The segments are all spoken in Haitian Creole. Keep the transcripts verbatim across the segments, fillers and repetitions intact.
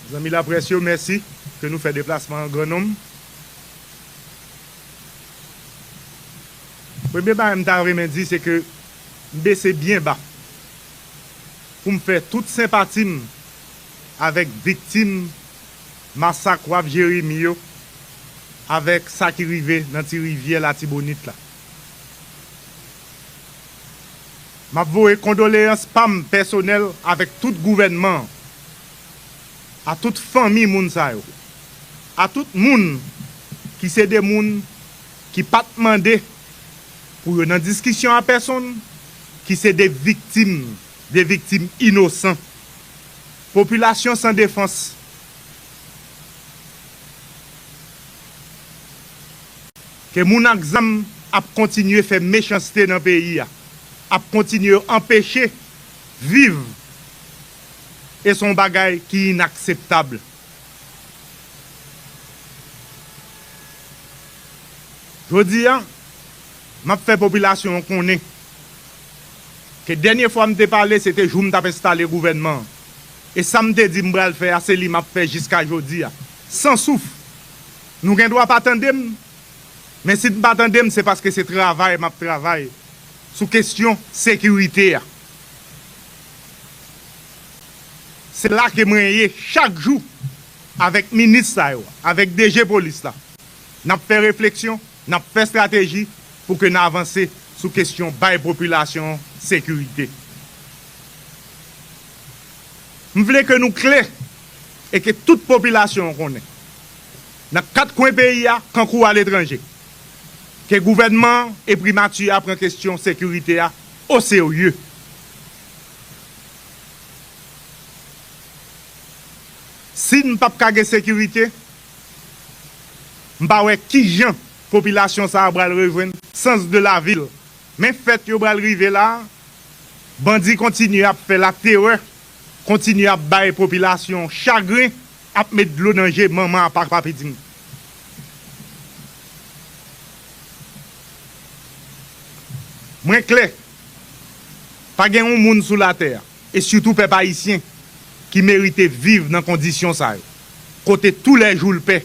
Zanmi laprès yo, mèsi ke nou fè deplasman an gran nonm. Premye bagay m ta renmen di, se ke m bese byen ba pou m fè tout senpati m avèk viktim masak Waf Jeremi yo, avèk sa ki rive nan Ti Rivyè Latibonit la. M ap voye kondoleyans pa m pèsonèl avèk tout gouvènman an, a tout fanmi moun sa yo, a tout moun ki se de moun ki pa t mande pou yo nan diskisyon a pèsonn, ki se de viktim, de viktim inosan. Popilasyon san defans. Ke moun ak zam ap kontinye fè mechanste nan peyi a, ap kontinye anpeche viv, e se yon bagay ki inakseptab. Jodi a, m ap fè popilasyon an konnen ke dènye fwa m te pale, se te jou m t ap enstale gouvènman an. E sa m te di m pral fè a, se li m ap fè jiska jodi a. San souf. Nou gen dwa pa tande m, men si n pa tande m, se paske se travay m ap travay sou kesyon sekirite a. Se la ke mwen ye chak jou avèk minis sa yo, avèk D G polis la. N ap fè refleksyon, n ap fè estrateji pou ke n avanse sou kesyon bay popilasyon an sekirite. M vle ke nou klè e ke tout popilasyon an konnen, nan kat kwen peyi a, kankou aletranje, ke gouvènman an e primati a pran kesyon sekirite a oserye. Si n p ap ka gen sekirite, m pa wè kijan popilasyon sa a pral rejwenn sans de la vil. Men fèt yo pral rive la a, bandi kontinye ap fè laterè, kontinye ap bay popilasyon chagren, ap met dlo nan je manman ak papa pitit. Mwen klè, pa gen yon moun sou latè a, e sitou pèp ayisyen, ki merite viv nan kondisyon sa yo, kote toulèjou l pè.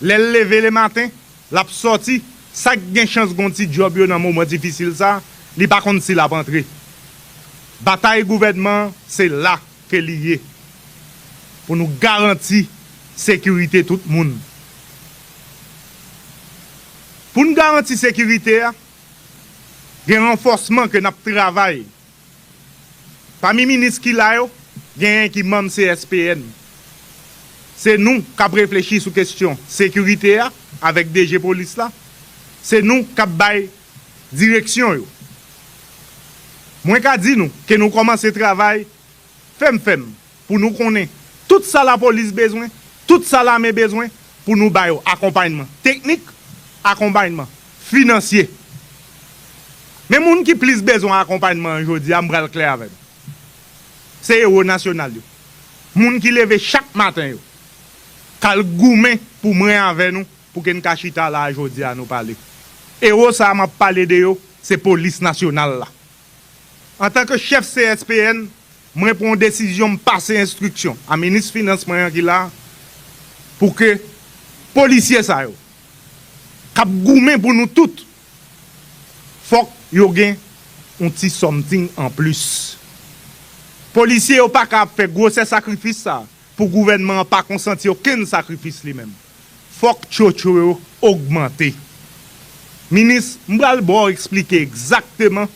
Lè l leve lematen, l ap sòti, sa k gen chans gen yon ti djòb yo nan moman difisil sa a, li pa konn si l ap antre. Batay gouvènman an, se la ke li ye, pou nou garanti sekirite tout moun. Pou n garanti sekirite a, gen ranfòsman ke n ap travay. Pami minis ki la yo, genyen ki manm C S P N. Se nou k ap reflechi sou kesyon sekirite a avèk D G polis la. Se nou k ap bay direksyon yo. Mwen ka di nou ke nou kòmanse travay fèm fèm pou nou konnen tout sa lapolis bezwen, tout sa lame bezwen, pou nou ba yo akonpayman teknik, akonpayman finansye. Men moun ki plis bezwen akonpayman an jodi a, m pral klè avè nou. Se ewo nasyonal yo. Moun ki leve chak maten yo, k al goumen pou mwen avè nou, pou ke n ka chita la a jodi a nou pale. Ewo sa a m ap pale de yo, se polis nasyonal la. Antanke chèf C S P N, mwen pran yon desizyon, m pase enstriksyon a minis finans mwen an ki la, pou ke polisye sa yo, k ap goumen pou nou tout, fòk yo gen yon ti something an plis. Polisye yo pa ka ap fè gwosè sakrifis sa a pou gouvènman an pa konsanti okenn sakrifis li menm. Fòk tchotcho yo ogmante. Minis, m pral ba w eksplike egzakteman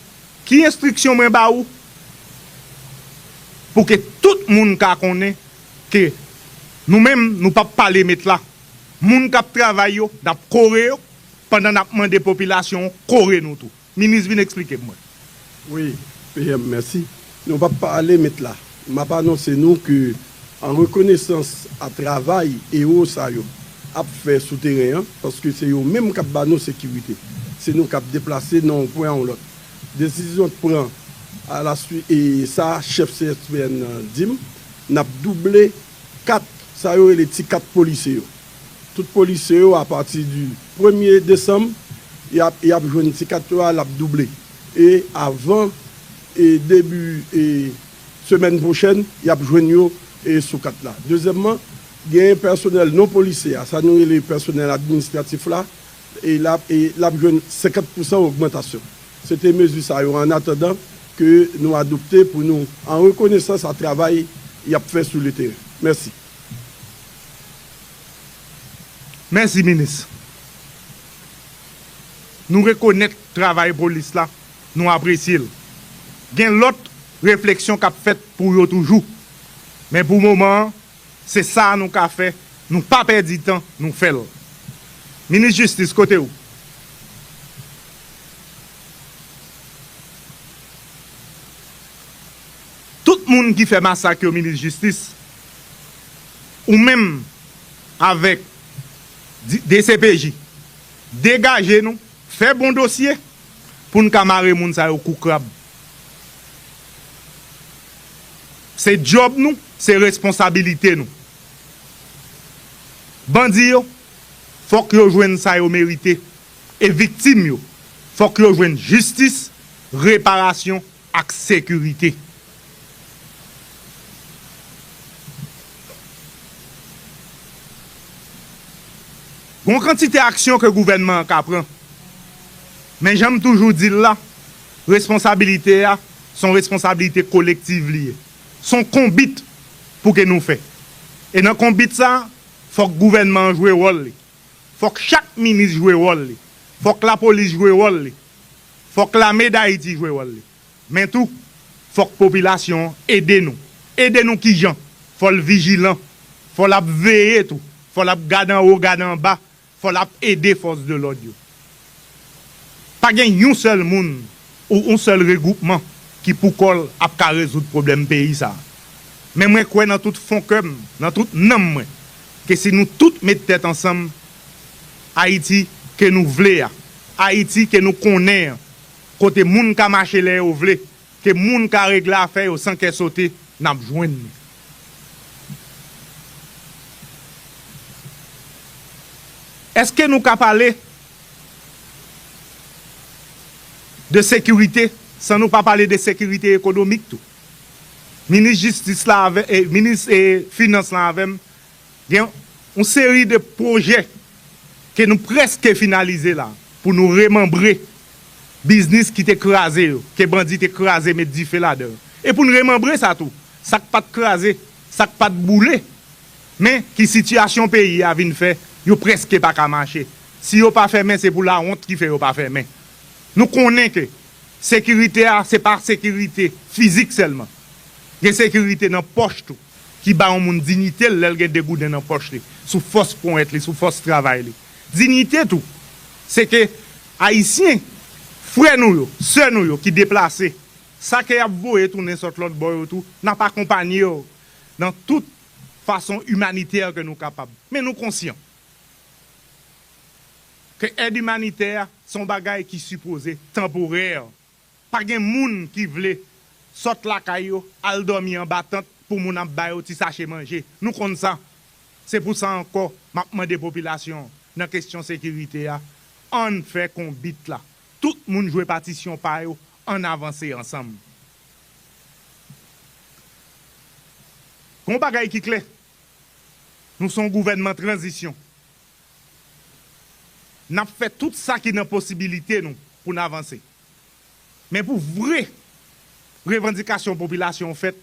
ki enstriksyon mwen ba ou, pou ke tout moun ka konnen ke nou menm, nou p ap pale met la. Moun k ap travay yo, n ap kore yo, pandan n ap mande popilasyon an kore nou tou. Minis, vin eksplike m mwen. Wi, P M, mèsi. Nou p ap pale met la. M ap anonse nou ke, an rekonesans a travay ewo sa yo ap fè sou teren an, paske se yo menm k ap ba nou sekirite. Se nou k ap deplase nan yon pwen a yon lòt. Desizyon k pran a la sui-, e sa chèf C S P N nan di m, n ap double kat, sa yo rele ti kat polisye yo. Tout polisye yo, apati di premye desanm, y ap, y ap jwenn ti kat yo a, l ap double. E avan, e debi, e semèn pwochèn, y ap jwenn yo, e sou kat la. Dezyèmman, Gen pèsonèl non polisye a, sa nou rele pèsonèl administratif la, e l ap, e l ap jwenn senkant pousan ogmantasyon. Se te mezi sa yo, an atandan ke nou adopte pou nou, an rekonesans a travay y ap fè sou le teren. Mèsi. Mèsi, minis. Nou rekonèt travay polis la, nou apresye l. Gen lòt refleksyon k ap fèt pou yo toujou. Men pou moman an, se sa nou ka fè, nou pa pèdi tan, nou fè l. Minis Jistis, kote w? Tout moun ki fè masak yo, minis jistis, ou menm avèk D C P J, degaje nou, fè bon dosye pou n ka mare moun sa yo kou krab. Se djòb nou, se responsabilite nou. Bandi yo, fòk yo jwenn sa yo merite. E viktim yo, fòk yo jwenn jistis, reparasyon ak sekirite. Gon kantite aksyon ke gouvènman an ka pran. Men jan m toujou di l la, responsabilite a, se yon responsabilite kolektiv li ye. Se yon konbit pou ke nou fè. E nan konbit sa, fòk gouvènman an jwe wòl li. Fòk chak minis jwe wòl li. Fòk lapolis jwe wòl li. Fòk lame Dayiti jwe wòl li. Men tou, fòk popilasyon an ede nou. Ede nou kijan? Fò l vijilan. Fò l ap veye tou. Fò l ap gade anwo, gade anba. Fò l ap ede fòs de lòd yo. Pa gen yon sèl moun ou yon sèl regwoupman ki pou kò l ap ka rezoud pwoblèm peyi sa a. Men mwen kwè nan tout fon kè m, nan tout nanm mwen, ke si nou tout met tèt ansanm, Ayiti ke nou vle a, Ayiti ke nou konnen an, kote moun ka mache lè yo vle, ke moun ka regle afè yo san kè sote, n ap jwenn li. Èske nou ka pale de sekirite san nou pa pale de sekirite ekonomik tou? Minis jistis la avè, e, minis, e, finans lan avè m, gen yon seri de pwojè ke nou prèske finalize la pou nou remanbre biznis ki te kraze yo, ke bandi te kraze met dife ladan yo. E pou n remanbre sa tou, sa k pa t kraze, sa k pa t boule, men ki sitiyasyon peyi a vin fè yo prèske pa ka mache. Si yo pa fèmen, se pou lawont ki fè yo pa fèmen. Nou konnen ke sekirite a, se pa sekirite fizik sèlman. Gen sekirite nan pòch tou, ki ba yon moun diyite l lè l gen de gouden nan pòch li, sou fòs ponyèt li, sou fòs travay li. Diyite tou, se ke Ayisyen, frè nou yo, sè nou yo ki deplase, sa ke y ap voye tounen sot lòt bò yo tou, n ap akonpanye yo nan tout fason imanitè ke nou kapab. Men nou konsyan ke èd imanitè a se yon bagay ki sipoze tanporè. Pa gen moun ki vle sot lakay yo, al dòmi anba tant pou moun ap ba yo ti sache manje. Nou konn sa. Se pou sa ankò, m ap mande popilasyon an, nan kesyon sekirite a, ann fè konbit la. Tout moun jwe patisyon pa yo, ann avanse ansanm. Gon bagay ki klè, nou se yon gouvènman tranzisyon. N ap fè tout sa ki nan posibilite nou pou n avanse. Men pou vre revandikasyon popilasyon an fèt,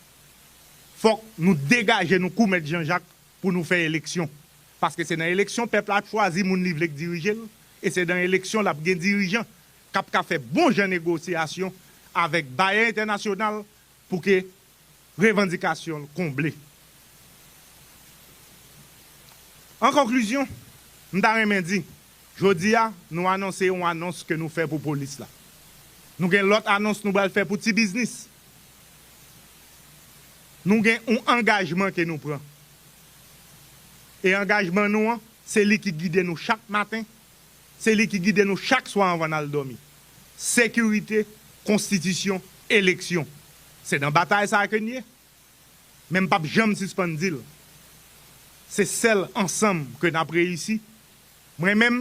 fòk nou degaje nou kou Mèt Jan Jak pou nou fè eleksyon. Paske se nan eleksyon pèp la ap chwazi moun li vle k dirije l, e se nan eleksyon l ap gen dirijan k ap ka fè bon jan negosyasyon avèk bayè entènasyonal pou ke revandikasyon l konble. An konklizyon, m ta renmen di, jodi a, nou anonse yon anons ke nou fè pou polis la. Nou gen lòt anons nou pral fè pou ti biznis. Nou gen yon angajman ke nou pran. E angajman nou an, se li ki gide nou chak maten, se li ki gide nou chak swa anvan n al dòmi. Sekirite, konstitisyon, eleksyon. Se nan batay sa a ke n ye. Men m p ap janm sispann di l. Se sèl ansanm ke n ap reyisi. Mwen menm,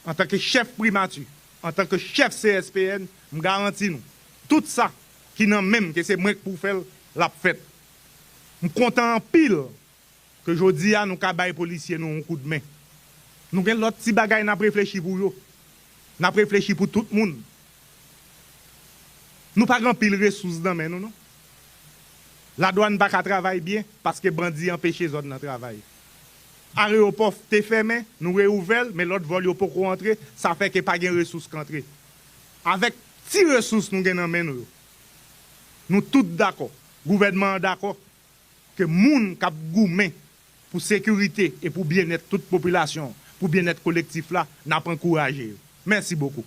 antanke chèf primati, antanke chèf C S P N, m garanti nou, tout sa ki nan men m, ke se mwen k pou fè l, l ap fèt. M kontan anpil ke jodi a nou ka bay polisye nou yon koudmen. Nou gen lòt ti bagay n ap reflechi pou yo. N ap reflechi pou tout moun. Nou pa gen anpil resous nan men nou, non. Ladwàn pa ka travay byen paske bandi anpeche zòn nan travay. Areyopò te fèmen, nou reouvè l, men lòt vòl yo poko antre, sa fè ke pa gen resous k antre. Avèk ti resous nou gen nan men nou yo, nou tout dakò, gouvènman an dakò, ke moun k ap goumen pou sekirite e pou byennèt tout popilasyon, pou byennèt kolektif la, n ap ankouraje yo. Mèsi bokou.